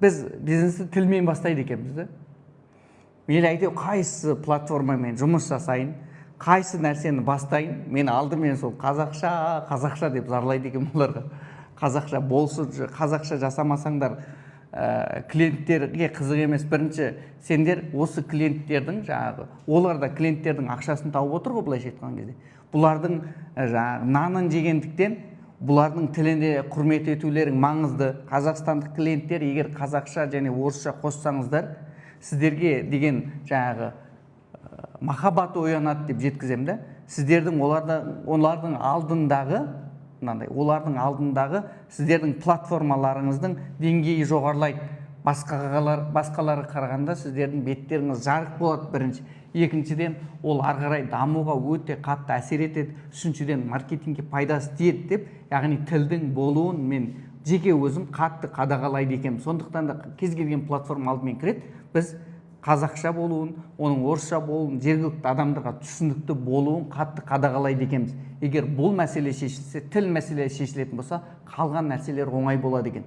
Біз бизнесті тілмен бастайды екенбіз да. Мейлі, әйтеуір қайсы платформамен жұмыс жасайын, қайсы нәрсені бастайын, мен алдымен сол «қазақша, қазақша» деп зарлайды екенмін оларға. Қазақша болсын, қазақша жасамасаңдар, клиенттерге қызық емес. Бірінші сендер осы клиенттердің жаңағы, олар да клиенттердің ақшасын тауып отыр ғой. Былайша айтқан кезде, бұлардың жаңағы нанын жегендіктен, бұлардың тіліне құрмет етулерің маңызды. Қазақстандық клиенттер, егер қазақша және орысша қоссаңыздар, сіздерге деген жаңағы махаббат оянады деп жеткіземін да. Сіздердің олардың алдындағы мынандай, олардың алдындағы сіздердің платформаларыңыздың деңгейі жоғарылайды. Басқаларға қарағанда сіздердің беттеріңіз жарық болады, бірінші. Екіншіден, ол ары қарай дамуға өте қатты әсер етеді. Үшіншіден, маркетингке пайдасы тиеді деп. Яғни тілдің болуын мен жеке өзім қатты қадағалайды екенмін. Сондықтан да кез келген платформа алдымен кіреді, біз қазақша болуын, оның орысша болуын, жергілікті адамдарға түсінікті болуын қатты қадағалайды екенбіз. Егер бұл мәселе шешілсе, тіл мәселесі шешілетін болса, қалған нәрселер оңай болады екен.